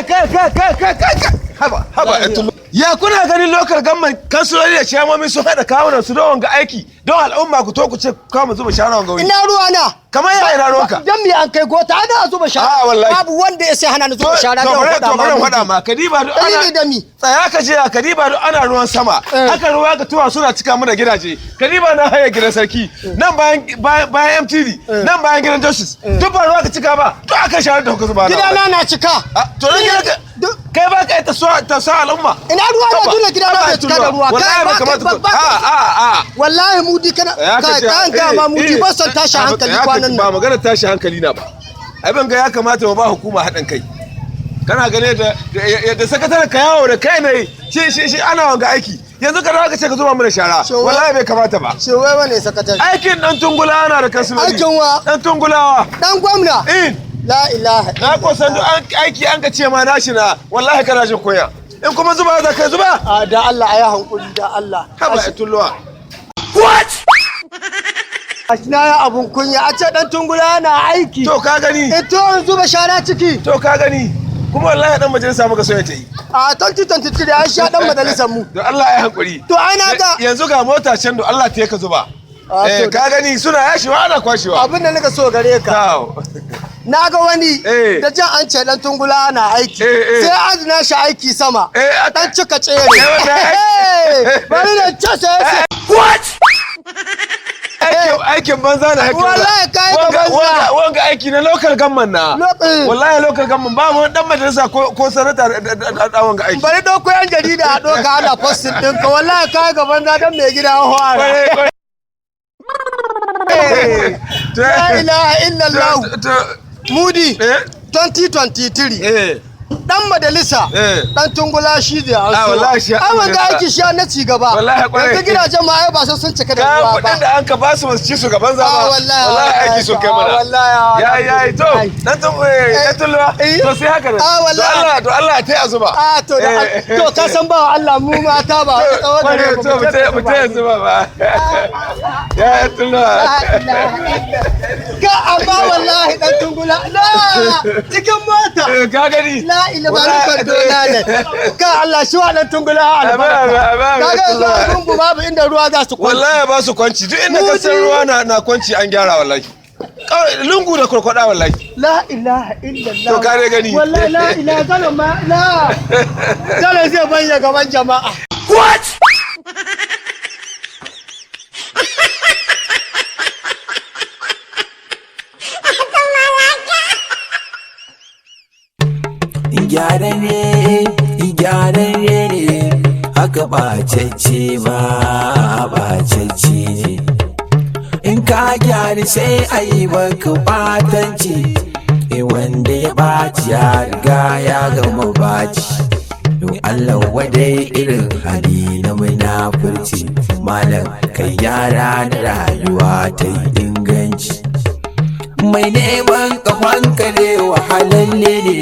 Kai, kai, kai, kai, kai, kai, haba, haba. Lafiya. Ya kuna ganin local government kansuloli da ciyamomi sun haɗa kawunan su don wanga aiki don al'umma, ku to ku ce kama zuba shara wanga wuri? Ina ruwa na? Kamar ya ina ruwanka? Dan me an kai gota ana zuba shara? A'a, wallahi. Babu wanda ya sai hana ni zuba shara To da bari, faɗa to ma bari Mudi. faɗa ma, kadiba duk ana Dalili da mi? Tsaya ka je, kadiba duk ana ruwan sama. Haka ruwa ga tuwa suna cika mana gidaje. Kadiba na haya gidan sarki nan, bayan MTV nan, bayan gidan Justice, duk ba ruwa ka cika ba, duk akan shara da kuka zuba na. Gidana na cika. Ah, to nan gidan kai ba ka ta so ta sa al'umma. Ina ruwa na? Haba, Tunda gidana haba, bai cika da ruwa. wallahi Kai, ba ba kamata ba- ku a Wallahi Mudi, kana Ya ka kai ce, kan ga ma Mudi, eh, ban son tashi hankali kwanan ba nan. Magana tashi hankali na ba. Abin ga ya kamata mu ba hukuma haɗin kai. Kana gane da yadda sakataren ka yawo da kai ne, shi ana wanga aiki, yanzu ka dawo ka ce ka zuba mana shara. Wallahi bai kamata ba. Ce wai wane sakatare? Aikin dan tungula ana da kansuloli. Aikin wa? Dan tungulawa. Dan gwamna. In La ilaha. Na ko san duk an aiki an ka ce ma nashi na, wallahi kana jin kunya. In kuma zuba za ka zuba. A da Allah ayi hankuri, da Allah. Haba ya tulluwa. Na ya abun kunya a ce dan tungula na aiki. To ka gani. Ito in zuba shara ciki. To ka gani, kuma wallahi dan majalisa muka so ya ta yi. A 2023 an sha dan majalisar mu. Don Allah ya hankuri. To ai na ga Yanzu ga mota can, don Allah ta ka zuba. Ah, Eh, to ka gani suna yashewa ana kwashewa. Abin da nika so gare ka. Now. Na ga wani Eh. da jan an ce dan tungula na aiki. Eh, eh. Sai azina shi aiki sama. Dan cika tsere. Wannan Bari da ce sai. Aikin banza na aikin banza. Wallahi kai ka banza. Wanga aiki na local government na. Wallahi local government ba mu dan majalisa ko sanata da wanga aiki. Bari ɗauko yan jarida a ɗauka ana posting ɗinka, wallahi kai ga banza dan mai gida fara. Kwarai, kwarai. La ilaha illallah. Mudi, 2023 dan majalisa dan tungula shi zai an Ah, wallahi shi ai wanga majalisa. aiki shi na ci gaba. Wallahi kwarai. Yanzu gidajen ma ai ba sai sun cika da Kayan ruwa kuɗin ba. da an ka ba su ba su ci su gaban zaba. Ah, wallahi, wallahi aiki sun kai mana. Ah, wallahi, Ya ya to dan tun eh dan tulluwa. Eh. To sai haka nan. Ah, wallahi. To Allah ya taya zuba. Ah, to da to ka san ba Allah mu mata ba wata tsawo gare To mu taya zuba ba. Ya tulluwa. Ga amma wallahi dan tungula la cikin mota. Eh, ka gani. La ilaha illallah, dona ne ka Allah shi wa dan tungula albarka. Amin, amin, Kaga yanzu amin. a gungu babu inda ruwa za su kwanci. Wallahi ba su kwanci, duk inda ka san Mudi. ruwa na kwanci an gyara wallahi. Kawai lungu da kurkwada wallahi. La ilaha illallah. To ka dai gani. Wallahi la ilaha zalo ma la zalo zai bayyana gaban jama'a. What? Gyararre, gyararre ne, haka ɓacacce ma ɓacacce ne. In ka gyara sai a yi maka ɓatanci. E, wanda ya ɓaci ya riga ya gama ɓaci. Don Allah wadai irin hali na munafurci. Malam, kai gyara da rayuwa ta yi inganci. Mai neman kafan kare wahalalle ne.